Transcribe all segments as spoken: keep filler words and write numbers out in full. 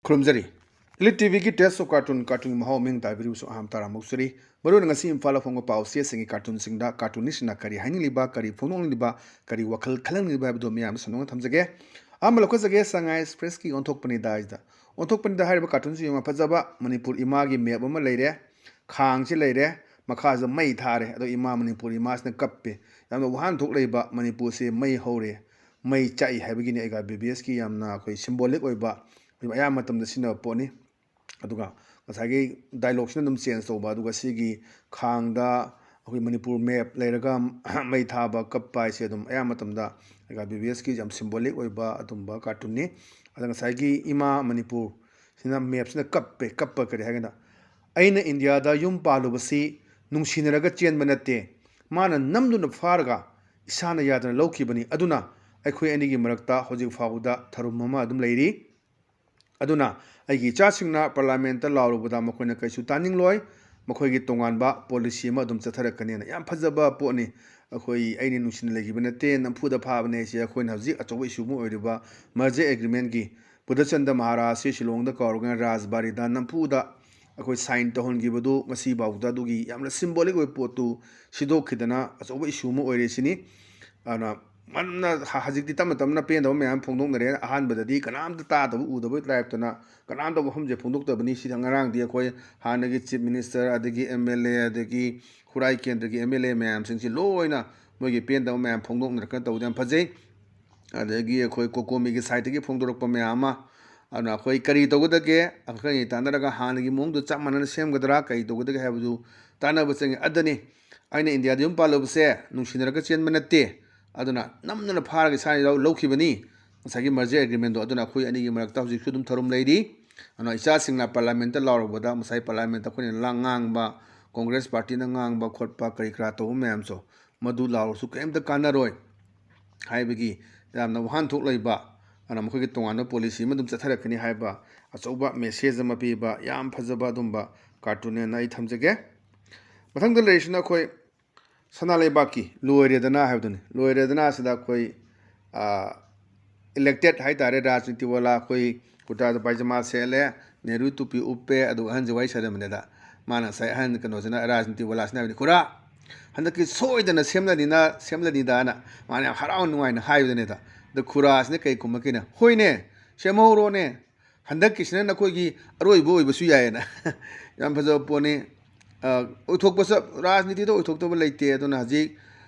ꯈꯨꯔꯨꯝꯖꯔꯤ꯫ Elite T ꯚꯤꯒꯤ Taste of Cartoon, ꯀꯥꯔꯇꯨꯟꯒꯤ ꯃꯍꯥꯎ ꯃꯤꯡ ꯇꯥꯕꯤꯔꯤꯕꯁꯨ ꯑꯍꯥꯝ ꯇꯥꯔꯥꯝ ꯃꯧꯖꯔꯤ꯫ ꯃꯔꯨꯑꯣꯏꯅ ꯉꯁꯤ ꯏꯝꯐꯥꯜꯗ ꯐꯣꯡꯕ ꯄꯥꯎ ꯆꯦꯁꯤꯡꯒꯤ ꯀꯥꯔꯇꯨꯟꯁꯤꯡꯗ ꯀꯥꯔꯇꯨꯅꯤꯁꯁꯤꯡꯅ ꯀꯔꯤ ꯍꯥꯏꯅꯤꯡꯂꯤꯕ, ꯀꯔꯤ ꯐꯣꯡꯗꯣꯛꯅꯤꯡꯂꯤꯕ, ꯀꯔꯤ ꯋꯥꯈꯜ ꯈꯜꯍꯟꯅꯤꯡꯂꯤꯕ ꯍꯥꯏꯕꯗꯨ ꯃꯤꯌꯥꯝꯗ ꯁꯟꯗꯣꯛꯅ ꯊꯝꯖꯒꯦ꯫ ꯑꯍꯥꯟꯕ ꯂꯧꯈꯠꯆꯒꯦ, ꯁꯉꯥꯏ ꯑꯦꯛꯁꯄ꯭ꯔꯦꯁꯀꯤ ꯑꯣꯟꯊꯣꯛꯄꯅꯤꯗ ꯍꯥꯏꯁꯤꯗ꯫ ꯑꯣꯟꯊꯣꯛꯄꯅꯤꯗ ꯍꯥꯏꯔꯤꯕ ꯀꯥꯔꯇꯨꯟꯁꯤ ꯌꯥꯝꯅ ꯐꯖꯕ, ꯃꯅꯤꯄꯨꯔ ꯏꯃꯥꯒꯤ ꯃꯦꯞ ꯑꯃ ꯂꯩꯔꯦ, ꯈꯥꯡꯁꯤ ꯂꯩꯔꯦ, ꯃꯈꯥꯁꯤꯗ ꯃꯩ ꯊꯥꯔꯦ, ꯑꯗꯣ ꯏꯃꯥ, ꯃꯅꯤꯄꯨꯔ ꯏꯃꯥꯁꯤꯅ ꯀꯞꯄꯦ꯫ ꯌꯥꯝꯅ ꯋꯥꯍꯟꯊꯣꯛ ꯂꯩꯕ, ꯃꯅꯤꯄꯨꯔꯁꯦ ꯃꯩ ꯍꯧꯔꯦ, ꯃꯩ ꯆꯥꯛꯏ ꯍꯥꯏꯕꯒꯤꯅꯤ ꯑꯩꯒ ꯕꯤ ꯕꯤ ꯑꯦꯁꯀꯤ ꯌꯥꯝꯅ ꯑꯩꯈꯣꯏ ꯁꯤꯝꯕꯣꯂꯤꯛ ꯑꯣꯏꯕ, ꯑꯩꯈꯣꯏ ꯑꯌꯥꯝꯕ ꯃꯇꯝꯗ ꯁꯤꯖꯤꯟꯅꯕ ꯄꯣꯠꯅꯤ꯫ ꯑꯗꯨꯒ ꯉꯁꯥꯏꯒꯤ ꯗꯥꯏꯂꯣꯛꯁꯤꯅ ꯑꯗꯨꯝ ꯆꯦꯟꯖ ꯇꯧꯕ, ꯑꯗꯨꯒ ꯁꯤꯒꯤ ꯈꯥꯡꯗ ꯑꯩꯈꯣꯏ ꯃꯅꯤꯄꯨꯔ ꯃꯦꯞ ꯂꯩꯔꯒ ꯃꯩ ꯊꯥꯕ, ꯀꯞꯄ ꯍꯥꯏꯁꯦ ꯑꯗꯨꯝ ꯑꯌꯥꯝꯕ ꯃꯇꯝꯗ ꯑꯩꯒ ꯕꯤ ꯕꯤ ꯑꯦꯁꯀꯤ ꯌꯥꯝ ꯁꯤꯝꯕꯣꯂꯤꯛ ꯑꯣꯏꯕ ꯑꯗꯨꯝꯕ ꯀꯥꯔꯇꯨꯟꯅꯤ꯫ ꯑꯗ ꯉꯁꯥꯏꯒꯤ ꯏꯃꯥ ꯃꯅꯤꯄꯨꯔꯁꯤꯅ ꯃꯦꯞꯁꯤꯅ ꯀꯞꯄꯦ꯫ ꯀꯞꯄ ꯀꯔꯤ ꯍꯥꯏꯒꯦꯗ, "ꯑꯩꯅ ꯏꯟꯗꯤꯌꯥꯗ ꯌꯨꯝ ꯄꯥꯜꯂꯨꯕꯁꯤ ꯅꯨꯡꯁꯤꯅꯔꯒ ꯆꯦꯟꯕ ꯅꯠꯇꯦ, ꯃꯥꯅ ꯅꯝꯗꯨꯅ ꯐꯥꯔꯒ ꯏꯁꯥꯅ ꯌꯥꯗꯅ ꯂꯧꯈꯤꯕꯅꯤ꯫ ꯑꯗꯨꯅ ꯑꯩꯈꯣꯏ ꯑꯅꯤꯒꯤ ꯃꯔꯛꯇ ꯍꯧꯖꯤꯛ ꯐꯥꯎꯕꯗ ꯊꯔꯨꯝ ꯑꯃ ꯑꯗꯨꯝ ꯂꯩꯔꯤ꯫ ꯑꯗꯨꯅ ꯑꯩꯒꯤ ꯏꯆꯥꯁꯤꯡꯅ ꯄꯥꯔꯂꯥꯃꯦꯟꯠꯇ ꯂꯥꯎꯔꯨꯕꯗ ꯃꯈꯣꯏꯅ ꯀꯩꯁꯨ ꯇꯥꯅꯤꯡꯂꯣꯏ꯫ ꯃꯈꯣꯏꯒꯤ ꯇꯣꯉꯥꯟꯕ ꯄꯣꯂꯤꯁꯤ ꯑꯃ ꯑꯗꯨꯝ ꯆꯠꯊꯔꯛꯀꯅꯤꯅ"꯫ ꯌꯥꯝ ꯐꯖꯕ ꯄꯣꯠꯅꯤ꯫ ꯑꯩꯈꯣꯏ "ꯑꯩꯅ ꯅꯨꯡꯁꯤꯅ ꯂꯩꯈꯤꯕ ꯅꯠꯇꯦ, ꯅꯝꯐꯨꯗ ꯐꯥꯕꯅꯦ" ꯍꯥꯏꯁꯦ ꯑꯩꯈꯣꯏꯅ ꯍꯧꯖꯤꯛ ꯑꯆꯧꯕ ꯏꯁꯨ ꯑꯃ ꯑꯣꯏꯔꯤꯕ ꯃꯔꯖꯔ ꯑꯦꯒ꯭ꯔꯤꯃꯦꯟꯠꯀꯤ ꯕꯨꯙꯆꯟꯗ꯭ꯔ ꯃꯍꯥꯔꯥꯖꯁꯤ ꯁꯤꯂꯣꯡꯗ ꯀꯧꯔꯒ ꯔꯥꯖꯕꯥꯔꯤꯗ ꯅꯝꯐꯨꯗ ꯑꯩꯈꯣꯏ ꯁꯥꯏꯟ ꯇꯧꯍꯟꯈꯤꯕꯗꯨ ꯉꯁꯤꯐꯥꯎꯗ ꯑꯗꯨꯒꯤ ꯌꯥꯝꯅ ꯁꯤꯝꯕꯣꯂꯤꯛ ꯑꯣꯏꯕ ꯄꯣꯠꯇꯨ ꯁꯤꯗꯣꯛꯈꯤꯗꯅ ꯑꯆꯧꯕ ꯏꯁꯨ ꯑꯃ ꯑꯣꯏꯔꯦ ꯁꯤꯅꯤ꯫ ꯑꯗꯨꯅ ꯃꯟꯅ ꯍ-, ꯍꯧꯖꯤꯛꯇꯤ ꯇꯞꯅ ꯇꯞꯅ ꯄꯦꯟꯗꯕ ꯃꯌꯥꯝ ꯐꯣꯡꯗꯣꯛꯅꯔꯦ꯫ ꯑꯍꯥꯟꯕꯗꯗꯤ ꯀꯅꯥꯝꯇ ꯇꯥꯗꯕ ꯎꯗꯕ ꯇꯥꯏꯞꯇꯅ ꯀꯅꯥꯝꯇ ꯋꯥꯐꯝꯁꯦ ꯐꯣꯡꯗꯣꯛꯇꯕꯅꯤ꯫ ꯁꯤꯗ ꯉꯔꯥꯡꯗꯤ ꯑꯩꯈꯣꯏ ꯍꯥꯟꯅꯒꯤ ꯆꯤꯐ ꯃꯤꯅꯤꯁꯇꯔ, ꯑꯗꯒꯤ ꯑꯦꯝ ꯑꯦꯜ ꯑꯦ, ꯑꯗꯒꯤ ꯈꯨꯔꯥꯏ ꯀꯦꯟꯗ꯭ꯔꯒꯤ ꯑꯦꯝ ꯑꯦꯜ ꯑꯦ ꯃꯌꯥꯝꯁꯤꯡꯁꯤ ꯂꯣꯏꯅ ꯃꯣꯏꯒꯤ ꯄꯦꯟꯗꯕ ꯃꯌꯥꯝ ꯐꯣꯡꯗꯣꯛꯅꯔꯛꯇꯅ ꯇꯧꯕꯗ ꯌꯥꯝ ꯐꯖꯩ꯫ ꯑꯗꯒꯤ ꯑꯩꯈꯣꯏ ꯀꯣꯀꯣꯃꯤꯒꯤ ꯁꯥꯏꯠꯇꯒꯤ ꯐꯣꯡꯗꯣꯔꯛꯄ ꯃꯌꯥꯝ ꯑꯃ, ꯑꯗꯨꯅ ꯑꯩꯈꯣꯏ ꯀꯔꯤ ꯇꯧꯒꯗꯒꯦ, ꯑꯩꯈꯣꯏ ꯇꯥꯟꯅꯔꯒ ꯍꯥꯟꯅꯒꯤ ꯃꯑꯣꯡꯗꯣ ꯆꯞ ꯃꯥꯟꯅꯅ ꯁꯦꯝꯒꯗ꯭ꯔꯥ, ꯀꯔꯤ ꯇꯧꯒꯗꯒꯦ ꯍꯥꯏꯕꯗꯨ ꯇꯥꯟꯅꯕ ꯆꯪꯉꯤ꯫ ꯑꯗꯨꯅꯤ, "ꯑꯩꯅ ꯏꯟꯗꯤꯌꯥꯗ ꯌꯨꯝ ꯄꯥꯜꯂꯨꯕꯁꯦ ꯅꯨꯡꯁꯤꯅꯔꯒ ꯆꯦꯟꯕ ꯅꯠꯇꯦ, ꯑꯗꯨꯅ ꯅꯝꯗꯅ ꯐꯥꯔꯒ ꯏꯁꯥꯅ ꯂꯧ-, ꯂꯧꯈꯤꯕꯅꯤ", ꯉꯁꯥꯏꯒꯤ ꯃꯔꯖꯔ ꯑꯦꯒ꯭ꯔꯤꯃꯦꯟꯗꯣ꯫ ꯑꯗꯨꯅ ꯑꯩꯈꯣꯏ ꯑꯅꯤꯒꯤ ꯃꯔꯛꯇ ꯍꯧꯖꯤꯛꯁꯨ ꯑꯗꯨꯝ ꯊꯔꯨꯝ ꯂꯩꯔꯤ꯫ ꯑꯗꯨꯅ ꯏꯆꯥꯁꯤꯡꯅ ꯄꯥꯔꯂꯥꯃꯦꯟꯠꯇ ꯂꯥꯎꯔꯨꯕꯗ, ꯉꯁꯥꯏ ꯄꯥꯔꯂꯥꯃꯦꯟꯠꯇ ꯑꯩꯈꯣꯏꯅ ꯂꯥꯡ-, ꯉꯥꯡꯕ, ꯀꯣꯡꯒ꯭ꯔꯦꯁ ꯄꯥꯔꯇꯤꯅ ꯉꯥꯡꯕ ꯈꯣꯠꯄ ꯀꯔꯤ ꯀꯔꯥ ꯇꯧꯕ ꯃꯌꯥꯝꯁꯨ, ꯃꯗꯨ ꯂꯥꯎꯔꯁꯨ ꯀꯔꯤꯝꯇ ꯀꯥꯟꯅꯔꯣꯏ꯫ ꯍꯥꯏꯕꯒꯤ ꯌꯥꯝꯅ ꯋꯥꯍꯟꯊꯣꯛ ꯂꯩꯕ, ꯑꯗꯨꯅ ꯃꯈꯣꯏꯒꯤ ꯇꯣꯉꯥꯟꯕ ꯄꯣꯂꯤꯁꯤ ꯑꯃ ꯑꯗꯨꯝ ꯆꯠꯊꯔꯛꯀꯅꯤ ꯍꯥꯏꯕ ꯑꯆꯧꯕ ꯃꯦꯁꯦꯖ ꯑꯃ ꯄꯤꯕ ꯌꯥꯝ ꯐꯖꯕ ꯑꯗꯨꯝꯕ ꯀꯥꯔꯇꯨꯟꯅꯦꯅ ꯑꯩ ꯊꯝꯖꯒꯦ꯫ ꯃꯊꯪꯗ ꯂꯩꯔꯤꯁꯤꯅ ꯑꯩꯈꯣꯏ ꯁꯅꯥ ꯂꯩꯕꯥꯛꯀꯤ "ꯂꯣꯏꯔꯦꯗꯅ" ꯍꯥꯏꯕꯗꯨꯅꯤ꯫ "ꯂꯣꯏꯔꯦꯗꯅ" ꯑꯁꯤꯗ ꯑꯩꯈꯣꯏ, ꯑ, ꯏꯂꯦꯛꯇꯦꯠ ꯍꯥꯏ ꯇꯥꯔꯦ, ꯔꯥꯖꯅꯤꯇꯤ ꯋꯥꯂꯥ ꯑꯩꯈꯣꯏ ꯀꯨꯔꯇꯥꯗ ꯄꯥꯏꯖꯃꯥ ꯁꯦꯠꯂꯦ, ꯅꯦꯍꯔꯨ ꯇꯨꯄꯤ ꯎꯞꯄꯦ, ꯑꯗꯨꯒ ꯑꯍꯟꯁꯦ ꯋꯥꯔꯤ ꯁꯥꯟꯅꯕꯅꯦꯗ, ꯃꯥꯅ ꯉꯁꯥꯏ ꯑꯍꯟ ꯀꯩꯅꯣꯁꯤꯅ, ꯔꯥꯖꯅꯤꯇꯤ ꯋꯥꯂꯥꯁꯤꯅ ꯍꯥꯏꯕꯅꯤ, "ꯈꯨꯔꯥ, ꯍꯟꯗꯛꯀꯤ ꯁꯣꯏꯗꯅ ꯁꯦꯝꯂꯅꯤꯅ, ꯁꯦꯝꯂꯅꯤꯗꯥꯅ", ꯃꯥꯅ ꯌꯥꯝ ꯍꯔꯥꯎ ꯅꯨꯡꯉꯥꯏꯅ ꯍꯥꯏꯕꯗꯅꯦꯗ꯫ ꯑꯗ ꯈꯨꯔꯥꯁꯤꯅ ꯀꯩ ꯈꯨꯝꯃꯛꯀꯦꯅ, "ꯍꯣꯏꯅꯦ, ꯁꯦꯝꯍꯧꯔꯣꯅꯦ, ꯍꯟꯗꯛꯀꯤꯁꯤꯅ ꯅꯈꯣꯏꯒꯤ ꯑꯔꯣꯏꯕ ꯑꯣꯏꯕꯁꯨ ꯌꯥꯏꯌꯦꯅ"꯫ ꯌꯥꯝ ꯐꯖꯕ ꯄꯣꯠꯅꯤ꯫ ꯑ, ꯑꯣꯏꯊꯣꯛꯄ ꯆꯞ-, ꯔꯥꯖꯅꯤꯇꯤꯗ ꯑꯣꯏꯊꯣꯛꯇꯕ ꯂꯩꯇꯦ꯫ ꯑꯗꯨꯅ ꯍꯧꯖꯤꯛ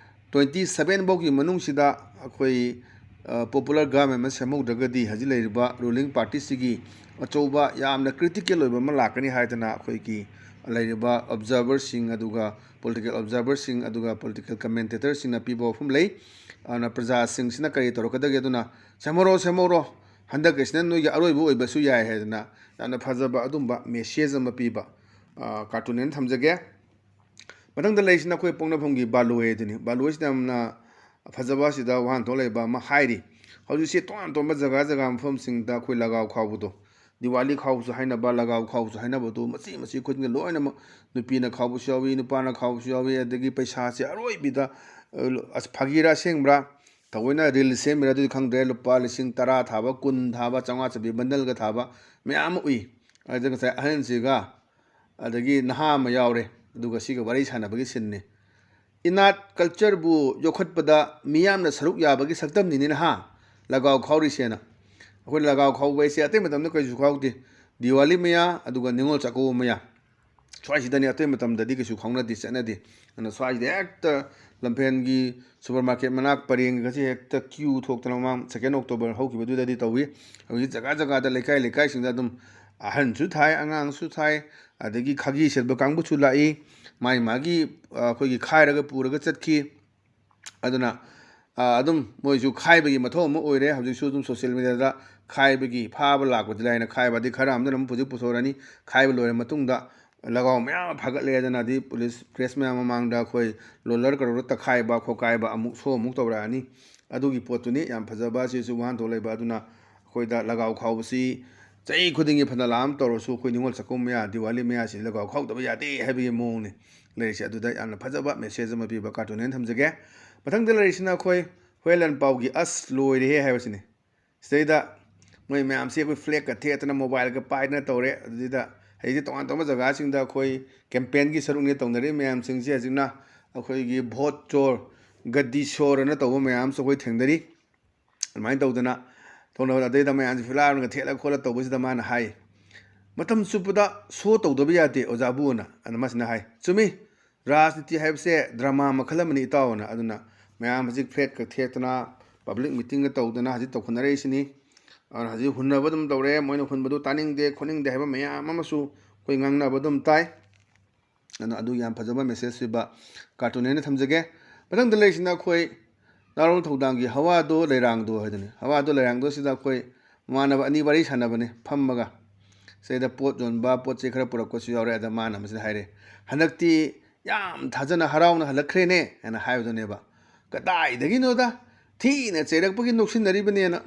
twenty seven ꯐꯥꯎꯒꯤ ꯃꯅꯨꯡꯁꯤꯗ ꯑꯩꯈꯣꯏ, ꯑ, popular government ꯑꯃ ꯁꯦꯝꯍꯧꯗ꯭ꯔꯒꯗꯤ ꯍꯧꯖꯤꯛ ꯂꯩꯔꯤꯕ ruling partyꯁꯤꯒꯤ ꯑꯆꯧꯕ ꯌꯥꯝꯅ critical ꯑꯣꯏꯕ ꯑꯃ ꯂꯥꯛꯀꯅꯤ ꯍꯥꯏꯗꯅ ꯑꯩꯈꯣꯏꯒꯤ ꯂꯩꯔꯤꯕ observerꯁꯤꯡ, ꯑꯗꯨꯒ political observerꯁꯤꯡ, ꯑꯗꯨꯒ political commentatorꯁꯤꯡꯅ ꯄꯤꯕ ꯋꯥꯐꯝ ꯂꯩ꯫ ꯑꯗꯨꯅ ꯄ꯭ꯔꯖꯥꯁꯤꯡꯁꯤꯅ ꯀꯔꯤ ꯇꯧꯔꯛꯀꯗꯒꯦ? ꯑꯗꯨꯅ "ꯁꯦꯝꯍꯧꯔꯣ, ꯁꯦꯝꯍꯧꯔꯣ, ꯍꯟꯗꯛꯀꯤꯁꯤꯅ ꯅꯣꯏꯒꯤ ꯑꯔꯣꯏꯕ ꯑꯣꯏꯕꯁꯨ ꯌꯥꯏ" ꯍꯥꯏꯗꯅ ꯌꯥꯝꯅ ꯐꯖꯕ ꯑꯗꯨꯝꯕ message ꯑꯃ ꯄꯤꯕ, ꯑ, cartoon ꯑꯅ ꯊꯝꯖꯒꯦ꯫ ꯃꯊꯪꯗ ꯂꯩꯔꯤꯁꯤꯅ ꯑꯩꯈꯣꯏ ꯄꯣꯛꯅꯐꯝꯒꯤ ꯕꯥꯂꯣꯏ ꯑꯗꯨꯅꯤ꯫ ꯕꯥꯂꯣꯏꯁꯤꯗ ꯌꯥꯝꯅ ꯐꯖꯕ, ꯑꯁꯤꯗ ꯋꯥꯍꯟꯊꯣꯛ ꯂꯩꯕ ꯑꯃ ꯍꯥꯏꯔꯤ꯫ ꯍꯧꯖꯤꯛꯁꯤ ꯇꯣꯉꯥꯟ ꯇꯣꯉꯥꯟꯕ ꯖꯒꯥ ꯖꯒꯥ ꯃꯐꯝꯁꯤꯡꯗ ꯑꯩꯈꯣꯏ ꯂꯒꯥꯎ ꯈꯥꯎꯕꯗꯣ, ꯗꯤꯋꯥꯂꯤ ꯈꯥꯎꯕꯁꯨ ꯍꯥꯏꯅꯕ, ꯂꯒꯥꯎ ꯈꯥꯎꯕꯁꯨ ꯍꯥꯏꯅꯕꯗꯣ, ꯃꯆꯤ ꯃꯆꯤ ꯈꯨꯗꯤꯡꯗ ꯂꯣꯏꯅꯃꯛ ꯅꯨꯄꯤꯅ ꯈꯥꯎꯕꯁꯨ ꯌꯥꯎꯏ, ꯅꯨꯄꯥꯅ ꯈꯥꯎꯕꯁꯨ ꯌꯥꯎꯏ, ꯑꯗꯒꯤ ꯄꯩꯁꯥꯁꯦ ꯑꯔꯣꯏꯕꯤꯗ, ꯑ, ꯑꯁ, ꯐꯥꯒꯤꯔꯥ ꯑꯁꯦꯡꯕ꯭ꯔꯥ, ꯊꯑꯣꯏꯅ reel ꯁꯦꯝꯃꯤꯔꯥ ꯑꯗꯨꯗꯤ ꯈꯪꯗ꯭ꯔꯦ, ꯂꯨꯄꯥ ꯂꯤꯁꯤꯡ ꯇꯔꯥ ꯊꯥꯕ, ꯀꯨꯟ ꯊꯥꯕ, ꯆꯥꯝꯃꯉꯥ ꯆꯠꯄꯤ bundleꯒ ꯊꯥꯕ ꯃꯌꯥꯝ ꯑꯃ ꯎꯏ꯫ ꯑꯗꯨꯗ ꯉꯁꯥꯏ ꯑꯍꯟꯁꯤꯒ ꯑꯗꯒꯤ ꯅꯍꯥ ꯑꯃ ꯌꯥꯎꯔꯦ, ꯑꯗꯨꯒ ꯁꯤꯒ ꯋꯥꯔꯤ ꯁꯥꯟꯅꯕꯒꯤ sceneꯅꯤ꯫ ꯏꯅꯥꯠ cultureꯕꯨ ꯌꯣꯛꯈꯠꯄꯗ ꯃꯤꯌꯥꯝꯅ ꯁꯔꯨꯛ ꯌꯥꯕꯒꯤ ꯁꯛꯇꯝꯅꯤꯅꯦ ꯅꯍꯥ ꯂꯒꯥꯎ ꯈꯥꯎꯔꯤꯁꯦꯅ꯫ ꯑꯩꯈꯣꯏꯅ ꯂꯒꯥꯎ ꯈꯥꯎꯕ ꯍꯥꯏꯁꯦ ꯑꯇꯩ ꯃꯇꯝꯗ ꯀꯩꯁꯨ ꯈꯥꯎꯗꯦ꯫ ꯗꯤꯋꯥꯂꯤ ꯃꯌꯥ, ꯑꯗꯨꯒ ꯅꯤꯉꯣꯜ ꯆꯥꯛꯀꯧꯕ ꯃꯌꯥ, ꯁ꯭ꯋꯥꯏꯁꯤꯗꯅꯤ꯫ ꯑꯇꯩ ꯃꯇꯝꯗꯗꯤ ꯀꯩꯁꯨ ꯈꯥꯎꯅꯗꯦ, ꯆꯠꯅꯗꯦ꯫ ꯑꯗꯨꯅ ꯁ꯭ꯋꯥꯏꯁꯤꯗ ꯍꯦꯛꯇ ꯂꯝꯐꯦꯜꯒꯤ supermarket ꯃꯅꯥꯛ ꯄꯔꯦꯡꯒꯁꯦ ꯍꯦꯛꯇ queue ꯊꯣꯛꯇꯅ, ꯃꯃꯥꯡ second October ꯍꯧꯈꯤꯕꯗꯨꯗꯗꯤ ꯇꯧꯏ꯫ ꯍꯧꯖꯤꯛ ꯖꯒꯥ ꯖꯒꯥꯗ, ꯂꯩꯀꯥꯏ ꯂꯩꯀꯥꯏꯁꯤꯡꯗ ꯑꯗꯨꯝ ꯑꯍꯟꯁꯨ ꯊꯥꯏ, ꯑꯉꯥꯡꯁꯨ ꯊꯥꯏ, ꯑꯗꯒꯤ ꯈꯥꯒꯤ ꯁꯦꯠꯄ ꯀꯥꯡꯕꯨꯁꯨ ꯂꯥꯛꯏ꯫ ꯃꯥꯒꯤ ꯃꯥꯒꯤ, ꯑ, ꯑꯩꯈꯣꯏꯒꯤ ꯈꯥꯏꯔꯒ ꯄꯨꯔꯒ ꯆꯠꯈꯤ꯫ ꯑꯗꯨꯅ, ꯑ, ꯑꯗꯨꯝ ꯃꯣꯏꯁꯨ ꯈꯥꯏꯕꯒꯤ ꯃꯊꯧ ꯑꯃ ꯑꯣꯏꯔꯦ꯫ ꯍꯧꯖꯤꯛꯁꯨ ꯑꯗꯨꯝ social mediaꯗ ꯈꯥꯏꯕꯒꯤ, ꯐꯥꯕ ꯂꯥꯛꯄꯗꯤ ꯂꯥꯏꯅ ꯈꯥꯏꯕ, ꯑꯗꯩ ꯈꯔ ꯑꯃꯅ ꯑꯃꯨꯛ ꯍꯧꯖꯤꯛ ꯄꯨꯊꯣꯔꯛꯑꯅꯤ꯫ ꯈꯥꯏꯕ ꯂꯣꯏꯔ ꯃꯇꯨꯡꯗ ꯂꯒꯥꯎ ꯃꯌꯥꯝ ꯑꯃ ꯐꯥꯒꯠꯂꯦ꯫ ꯑꯗꯨꯅ ꯑꯗꯩ ꯄꯨꯂꯤꯁ, press ꯃꯌꯥꯝ ꯃꯃꯥꯡꯗ ꯑꯩꯈꯣꯏ ꯂꯣꯂꯔ ꯀꯔꯧꯔ ꯇꯛꯈꯥꯏꯕ ꯈꯣꯠꯀꯥꯏꯕ ꯑꯃꯨꯛ show ꯑꯃꯨꯛ ꯇꯧꯔꯛꯑꯅꯤ꯫ ꯑꯗꯨꯒꯤ ꯄꯣꯠꯇꯨꯅꯤ ꯌꯥꯝ ꯐꯖꯕ, ꯑꯁꯤꯁꯨ ꯋꯥꯍꯟꯊꯣꯛ ꯂꯩꯕ꯫ ꯑꯗꯨꯅ ꯑꯩꯈꯣꯏꯗ ꯂꯒꯥꯎ ꯈꯥꯎꯕꯁꯤ ꯆꯍꯤ ꯈꯨꯗꯤꯡꯒꯤ ꯐꯅ ꯂꯥꯛꯑꯝ ꯇꯧꯔꯁꯨ, ꯑꯩꯈꯣꯏ ꯅꯤꯉꯣꯜ ꯆꯥꯛꯀꯧꯕ ꯃꯌꯥ, ꯗꯤꯋꯥꯂꯤ ꯃꯌꯥꯁꯤ ꯂꯒꯥꯎ ꯈꯥꯎꯗꯕ ꯌꯥꯗꯦ ꯍꯥꯏꯕꯒꯤ ꯃꯑꯣꯡꯅꯤ ꯂꯩꯔꯤꯁꯦ꯫ ꯑꯗꯨꯗ ꯌꯥꯝꯅ ꯐꯖꯕ message ꯑꯃ ꯄꯤꯕ cartoon ꯑꯅ ꯊꯝꯖꯒꯦ꯫ ꯃꯊꯪꯗ ꯂꯩꯔꯤꯁꯤꯅ ꯑꯩꯈꯣꯏ ꯍꯨꯌꯦꯟ ꯂꯥꯟꯄꯥꯎꯒꯤ "ꯑꯁ ꯂꯣꯏꯔꯦꯍꯦ" ꯍꯥꯏꯕꯁꯤꯅꯤ꯫ ꯁꯤꯗꯩꯗ ꯃꯣꯏ ꯃꯌꯥꯝꯁꯤ ꯑꯩꯈꯣꯏ ꯐ꯭ꯂꯦꯛꯀ ꯊꯦꯠꯇꯅ ꯃꯣꯕꯥꯏꯜꯒ ꯄꯥꯏꯗꯅ ꯇꯧꯔꯦ꯫ ꯑꯗꯨꯗ ꯍꯧꯖꯤꯛꯇꯤ ꯇꯣꯉꯥꯟ ꯇꯣꯉꯥꯟꯕ ꯖꯒꯥꯁꯤꯡꯗ ꯑꯩꯈꯣꯏ ꯀꯦꯝꯄꯦꯟꯒꯤ ꯁꯔꯨꯛꯅꯦ ꯇꯧꯅꯔꯤꯕ ꯃꯌꯥꯝꯁꯤꯡꯁꯦ꯫ ꯍꯧꯖꯤꯛꯅ ꯑꯩꯈꯣꯏꯒꯤ ꯚꯣꯠ ꯆꯣꯔ, ꯒꯗꯤ ꯁꯣꯔ ꯑꯅ ꯇꯧꯕ ꯃꯌꯥꯝꯁꯨ ꯑꯩꯈꯣꯏ ꯊꯦꯡꯅꯔꯤ꯫ ꯑꯗꯨꯃꯥꯏꯅ ꯇꯧꯗꯅ ꯇꯧꯅꯕ, ꯑꯗꯩꯗ ꯃꯌꯥꯝꯁꯦ ꯐꯤꯂꯥꯔꯅꯒ ꯊꯦꯠꯂ ꯈꯣꯠꯂ ꯇꯧꯕꯁꯤꯗ ꯃꯥꯅ ꯍꯥꯏ, "ꯃꯇꯝ ꯆꯨꯞꯄꯗ ꯁꯣ ꯇꯧꯗꯕ ꯌꯥꯗꯦ ꯑꯣꯖꯥꯕꯨꯅ", ꯑꯗꯨ ꯃꯁꯤꯅ ꯍꯥꯏ꯫ ꯆꯨꯝꯃꯤ, ꯔꯥꯖꯅꯤꯇꯤ ꯍꯥꯏꯕꯁꯦ ꯗ꯭ꯔꯃꯥ ꯃꯈꯜ ꯑꯃꯅꯤ ꯏꯇꯥꯎꯅ꯫ ꯑꯗꯨꯅ ꯃꯌꯥꯝ ꯍꯧꯖꯤꯛ ꯐ꯭ꯂꯦꯛꯀ ꯊꯦꯠꯇꯅ, ꯄꯕ꯭ꯂꯤꯛ ꯃꯤꯇꯤꯡꯒ ꯇꯧꯗꯅ ꯍꯧꯖꯤꯛ ꯇꯧꯈꯠꯅꯔꯛꯏꯁꯤꯅꯤ꯫ ꯑꯗꯨꯅ ꯍꯧꯖꯤꯛ ꯍꯨꯟꯅꯕ ꯑꯗꯨꯝ ꯇꯧꯔꯦ, ꯃꯣꯏꯅ ꯍꯨꯟꯕꯗꯨ ꯇꯥꯅꯤꯡꯗꯦ ꯈꯣꯠꯅꯤꯡꯗꯦ ꯍꯥꯏꯕ ꯃꯌꯥꯝ ꯑꯃꯁꯨ ꯑꯩꯈꯣꯏ ꯉꯥꯡꯅꯕ ꯑꯗꯨꯝ ꯇꯥꯏ꯫ ꯑꯗꯨꯅ ꯑꯗꯨ ꯌꯥꯝ ꯐꯖꯕ ꯃꯦꯁꯦꯖ ꯑꯣꯏꯕ ꯀꯥꯔꯇꯨꯟ ꯍꯥꯏꯅ ꯊꯝꯖꯒꯦ꯫ ꯃꯊꯪꯗ ꯂꯩꯔꯤꯁꯤꯅ ꯑꯩꯈꯣꯏ ꯅꯥꯔꯣꯜ ꯊꯧꯗꯥꯡꯒꯤ ꯍꯋꯥꯗꯣ ꯂꯩꯔꯥꯡꯗꯣ ꯍꯥꯏꯗꯨꯅꯤ꯫ ꯍꯋꯥꯗꯣ ꯂꯩꯔꯥꯡꯗꯣ ꯁꯤꯗ ꯑꯩꯈꯣꯏ ꯃꯃꯥꯟꯅꯕ ꯑꯅꯤ ꯋꯥꯔꯤ ꯁꯥꯟꯅꯕꯅꯦ ꯐꯝꯃꯒ꯫ ꯁꯤꯗ ꯄꯣꯠ ꯌꯣꯟꯕ, ꯄꯣꯠ ꯆꯩ ꯈꯔ ꯄꯨꯔꯛꯄꯁꯨ ꯌꯥꯎꯔꯦ꯫ ꯑꯗ ꯃꯥꯅ ꯃꯁꯤꯗ ꯍꯥꯏꯔꯦ, "ꯍꯟꯗꯛꯇꯤ ꯌꯥꯝ ꯊꯥꯖꯅ ꯍꯔꯥꯎꯅ ꯍꯜꯂꯛꯈ꯭ꯔꯦꯅꯦ" ꯍꯥꯏꯅ ꯍꯥꯏꯕꯗꯨꯅꯦꯕ꯫ "ꯀꯗꯥꯏꯗꯒꯤꯅꯣꯗ, ꯊꯤꯅ ꯆꯩꯔꯛꯄꯒꯤ ꯅꯣꯛꯁꯤꯟꯅꯔꯤꯕꯅꯦꯅ"꯫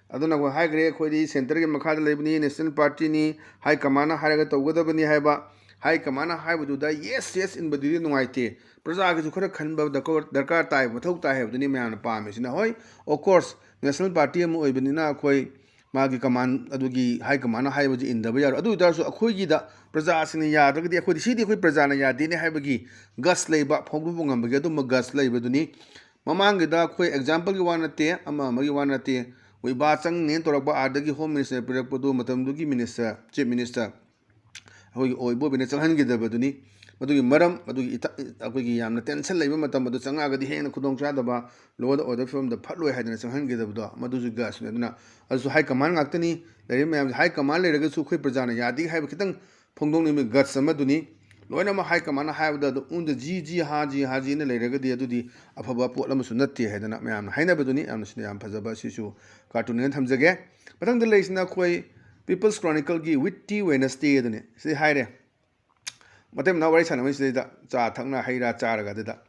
ꯑꯗꯨꯅ ꯑꯩꯈꯣꯏ ꯍꯥꯏꯈ꯭ꯔꯦ, ꯑꯩꯈꯣꯏꯗꯤ ꯁꯦꯟꯇꯔꯒꯤ ꯃꯈꯥꯗ ꯂꯩꯕꯅꯤ, ꯅꯦꯁꯅꯦꯜ ꯄꯥꯔꯇꯤꯅꯤ, ꯍꯥꯏ ꯀꯃꯥꯟꯅ ꯍꯥꯏꯔꯒ ꯇꯧꯒꯗꯕꯅꯤ ꯍꯥꯏꯕ꯫ ꯍꯥꯏ ꯀꯃꯥꯟꯅ ꯍꯥꯏꯕꯗꯨꯗ ꯌꯦꯁ ꯌꯦꯁ ꯏꯟꯕꯗꯨꯗꯤ ꯅꯨꯡꯉꯥꯏꯇꯦ꯫ ꯄ꯭ꯔꯖꯥꯒꯤꯁꯨ ꯈꯔ ꯈꯟꯕ ꯗꯔꯀꯥꯔ, ꯗꯔꯀꯥꯔ ꯇꯥꯏ, ꯃꯊꯧ ꯇꯥꯏ ꯍꯥꯏꯕꯗꯨꯅꯤ ꯃꯌꯥꯝꯅ ꯄꯥꯝꯃꯤꯁꯤꯅ꯫ ꯍꯣꯏ, of course, ꯅꯦꯁꯅꯦꯜ ꯄꯥꯔꯇꯤ ꯑꯃ ꯑꯣꯏꯕꯅꯤꯅ ꯑꯩꯈꯣꯏ ꯃꯥꯒꯤ ꯀꯃꯥꯟ ꯑꯗꯨꯒꯤ ꯍꯥꯏ ꯀꯃꯥꯟꯅ ꯍꯥꯏꯕꯁꯤ ꯏꯟꯗꯕ ꯌꯥꯔꯣꯏ꯫ ꯑꯗꯨ ꯑꯣꯏ ꯇꯥꯔꯁꯨ ꯑꯩꯈꯣꯏꯒꯤꯗ ꯄ꯭ꯔꯖꯥꯁꯤꯡꯅ ꯌꯥꯗ꯭ꯔꯒꯗꯤ ꯑꯩꯈꯣꯏꯗꯤ, ꯁꯤꯗꯤ ꯑꯩꯈꯣꯏ ꯄ꯭ꯔꯖꯥꯅ ꯌꯥꯗꯦꯅꯦ ꯍꯥꯏꯕꯒꯤ ꯒꯠꯁ ꯂꯩꯕ, ꯐꯣꯡꯗꯣꯛꯄ ꯉꯝꯕꯒꯤ ꯑꯗꯨꯝꯕ ꯒꯠꯁ ꯂꯩꯕꯗꯨꯅꯤ꯫ ꯃꯃꯥꯡꯒꯤꯗ ꯑꯩꯈꯣꯏ ꯑꯦꯛꯖꯥꯝꯄꯜꯒꯤ ꯋꯥ ꯅꯠꯇꯦ, ꯑꯃ ꯑꯃꯒꯤ ꯋꯥ ꯅꯠꯇꯦ, ꯑꯩꯈꯣꯏ ꯏꯕꯥ ꯆꯪꯅꯦꯅ ꯇꯧꯔꯛꯄ ꯑꯥꯗꯒꯤ ꯍꯣꯝ ꯃꯤꯅꯤꯁꯇꯔ ꯄꯤꯔꯛꯄꯗꯨ ꯃꯇꯝꯗꯨꯒꯤ ꯃꯤꯅꯤꯁꯇꯔ, ꯆꯤꯐ ꯃꯤꯅꯤꯁꯇꯔ ꯑꯩꯈꯣꯏꯒꯤ ꯑꯣꯏꯕ ꯑꯣꯏꯕꯅ ꯆꯪꯍꯟꯈꯤꯗꯕꯗꯨꯅꯤ꯫ ꯃꯗꯨꯒꯤ ꯃꯔꯝ, ꯑꯗꯨꯒꯤ ꯏꯊ-, ꯑꯩꯈꯣꯏꯒꯤ ꯌꯥꯝꯅ ꯇꯦꯟꯁꯟ ꯂꯩꯕ ꯃꯇꯝ ꯑꯗꯨ ꯆꯪꯉꯛꯑꯒꯗꯤ ꯍꯦꯟꯅ ꯈꯨꯗꯣꯡꯆꯥꯗꯕ, ꯂꯣ ꯑꯦꯟ ꯑꯣꯔꯗꯔ ꯐꯤꯕꯝꯗ ꯐꯠꯂꯣꯏ ꯍꯥꯏꯗꯅ ꯆꯪꯍꯟꯈꯤꯗꯕꯗꯣ, ꯃꯗꯨꯁꯨ ꯒꯠꯁꯅꯤ꯫ ꯑꯗꯨꯅ ꯑꯗꯨꯁꯨ ꯍꯥꯏ ꯀꯃꯥꯟ ꯉꯥꯛꯇꯅꯤ꯫ ꯂꯩꯔꯤꯕ ꯃꯌꯥꯝꯁꯦ ꯍꯥꯏ ꯀꯃꯥꯟ ꯂꯩꯔꯒꯁꯨ ꯑꯩꯈꯣꯏ ꯄ꯭ꯔꯖꯥꯅ ꯌꯥꯗꯦ ꯍꯥꯏꯕ ꯈꯤꯇꯪ ꯐꯣꯡꯗꯣꯛꯅꯤꯡꯕ ꯒꯠꯁ ꯑꯃꯗꯨꯅꯤ꯫ ꯂꯣꯏꯅꯃꯛ ꯍꯥꯏ ꯀꯃꯥꯟꯅ ꯍꯥꯏꯕꯗ ꯑꯗꯨꯝ ꯎꯟꯗ ꯖꯤ ꯖꯤ ꯍꯥ ꯖꯤ ꯍꯥ ꯖꯤꯅ ꯂꯩꯔꯒꯗꯤ ꯑꯗꯨꯗꯤ ꯑꯐꯕ ꯄꯣꯠ ꯑꯃꯁꯨ ꯅꯠꯇꯦ ꯍꯥꯏꯗꯅ ꯃꯌꯥꯝꯅ ꯍꯥꯏꯅꯕꯗꯨꯅꯤ꯫ ꯌꯥꯝꯅ, ꯁꯤꯗ ꯌꯥꯝ ꯐꯖꯕ ꯑꯁꯤꯁꯨ ꯀꯥꯔꯇꯨꯟ ꯑꯣꯏꯅ ꯊꯝꯖꯒꯦ꯫ ꯃꯊꯪꯗ ꯂꯩꯔꯤꯁꯤꯅ ꯑꯩꯈꯣꯏ ꯄꯤꯄꯜꯁ ꯀ꯭ꯔꯣꯅꯤꯀꯜꯒꯤ ꯋꯤꯠꯇꯤ ꯋꯦꯅꯁꯗꯦ ꯑꯗꯨꯅꯤ꯫ ꯁꯤꯗ ꯍꯥꯏꯔꯦ, ꯃꯇꯩ ꯃꯅꯥꯎ ꯋꯥꯔꯤ ꯁꯥꯟꯅꯕꯁꯤꯗꯩꯗ ꯆꯥ ꯊꯛꯅ ꯍꯩ ꯔꯥ ꯆꯥꯔꯒ ꯑꯗꯨꯗ,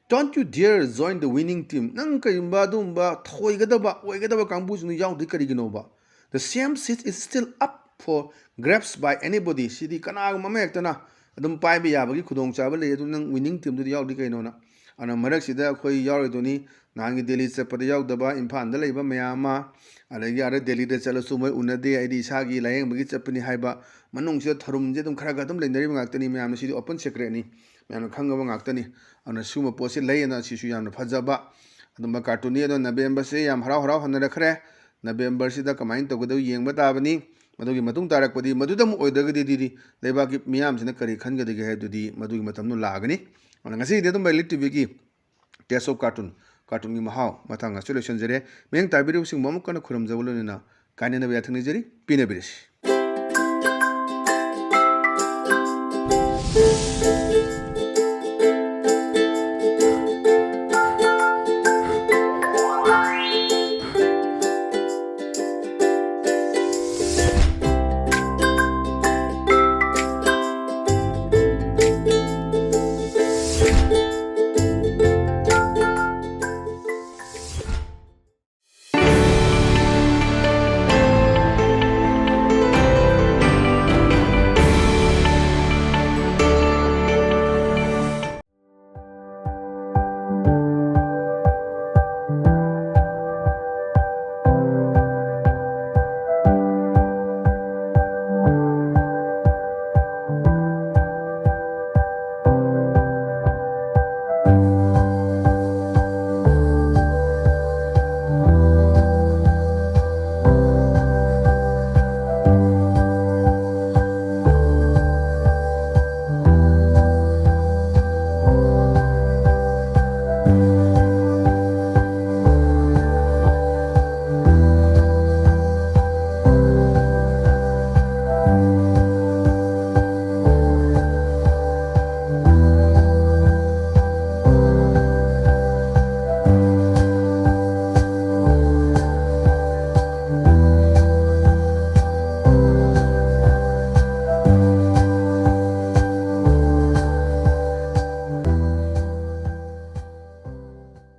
"Don't you dare join the winning team." ꯅꯪ ꯀꯔꯤꯒꯨꯝꯕ ꯑꯗꯨꯒꯨꯝꯕ ꯊꯣꯏꯒꯗꯕ, ꯑꯣꯏꯒꯗꯕ ꯀꯥꯡꯕꯨꯁꯤꯡꯗꯨ ꯌꯥꯎꯗ꯭ꯔꯤ ꯀꯔꯤꯒꯤꯅꯣꯕ? "The same seat is still up for grabs by anybody." ꯁꯤꯗꯤ ꯀꯅꯥꯒꯨꯝꯕ ꯑꯃ ꯍꯦꯛꯇꯅ ꯑꯗꯨꯝ ꯄꯥꯏꯕ ꯌꯥꯕꯒꯤ ꯈꯨꯗꯣꯡꯆꯥꯕ ꯂꯩ꯫ ꯑꯗꯨ ꯅꯪ winning teamꯗꯨꯗ ꯌꯥꯎꯗꯤ ꯀꯩꯅꯣꯅ? ꯑꯗꯨꯅ ꯃꯔꯛꯁꯤꯗ ꯑꯩꯈꯣꯏ ꯌꯥꯎꯔꯣꯏꯗꯣꯏꯅꯤ꯫ ꯅꯍꯥꯟꯒꯤ ꯗꯦꯜꯂꯤ ꯆꯠꯄꯗ ꯌꯥꯎꯗꯕ ꯏꯝꯐꯥꯜꯗ ꯂꯩꯕ ꯃꯌꯥꯝ ꯑꯃ, ꯑꯗꯒꯤ ꯑꯥꯗ ꯗꯦꯜꯂꯤꯗ ꯆꯠꯂꯁꯨ ꯃꯣꯏ ꯎꯅꯗꯦ, ꯑꯩꯗꯤ ꯏꯁꯥꯒꯤ ꯂꯥꯏꯌꯦꯡꯕꯒꯤ ꯆꯠꯄꯅꯤ ꯍꯥꯏꯕ꯫ ꯃꯅꯨꯡꯁꯤꯗ ꯊꯔꯨꯝꯁꯦ ꯑꯗꯨꯝ ꯈꯔ ꯈꯔ ꯑꯗꯨꯝ ꯂꯩꯅꯔꯤꯕ ꯉꯥꯛꯇꯅꯤ ꯃꯌꯥꯝꯅ꯫ ꯁꯤꯗꯤ open secretꯅꯤ, ꯃꯌꯥꯝꯅ ꯈꯪꯉꯕ ꯉꯥꯛꯇꯅꯤ꯫ ꯑꯗꯨꯅ ꯁꯤꯒꯨꯝꯕ ꯄꯣꯠꯁꯤ ꯂꯩ, ꯑꯗꯨꯅ ꯁꯤꯁꯨ ꯌꯥꯝꯅ ꯐꯖꯕ ꯑꯗꯨꯝꯕ cartoonꯅꯤ꯫ ꯑꯗꯣ Novemberꯁꯦ ꯌꯥꯝ ꯍꯔꯥꯎ ꯍꯔꯥꯎ ꯍꯟꯅꯔꯛꯈ꯭ꯔꯦ꯫ Novemberꯁꯤꯗ ꯀꯃꯥꯏꯅ ꯇꯧꯒꯗꯧ ꯌꯦꯡꯕ ꯇꯥꯕꯅꯤ꯫ ꯃꯗꯨꯒꯤ ꯃꯇꯨꯡ ꯇꯥꯔꯛꯄꯗꯤ ꯃꯗꯨꯗ ꯑꯃꯨꯛ ꯑꯣꯏꯗ꯭ꯔꯒꯗꯤ ꯑꯗꯨꯗꯤ ꯂꯩꯕꯥꯛꯀꯤ ꯃꯤꯌꯥꯝꯁꯤꯅ ꯀꯔꯤ ꯈꯟꯒꯗꯒꯦ ꯍꯥꯏꯕꯗꯨꯗꯤ ꯃꯗꯨꯒꯤ ꯃꯇꯝꯗꯨ ꯂꯥꯛꯑꯒꯅꯤ꯫ ꯑꯗꯨꯅ ꯉꯁꯤꯒꯤꯗꯤ ꯑꯗꯨꯝ Elite TVꯒꯤ Taste of Cartoon, cartoonꯒꯤ ꯃꯍꯥꯎ ꯃꯇꯥꯡ ꯑꯁꯤꯗ ꯂꯣꯏꯁꯤꯟꯖꯔꯦ꯫ ꯃꯤꯠꯌꯦꯡ ꯇꯥꯕꯤꯔꯤꯕꯁꯤꯡꯕꯨ ꯑꯃꯨꯛ ꯍꯟꯅ ꯈꯨꯔꯨꯝꯖꯕ ꯂꯣꯏꯅꯅ ꯀꯥꯏꯅꯅꯕ ꯌꯥꯊꯪ ꯅꯤꯖꯔꯤ꯫ ꯄꯤꯅꯕꯤꯔꯁꯤ꯫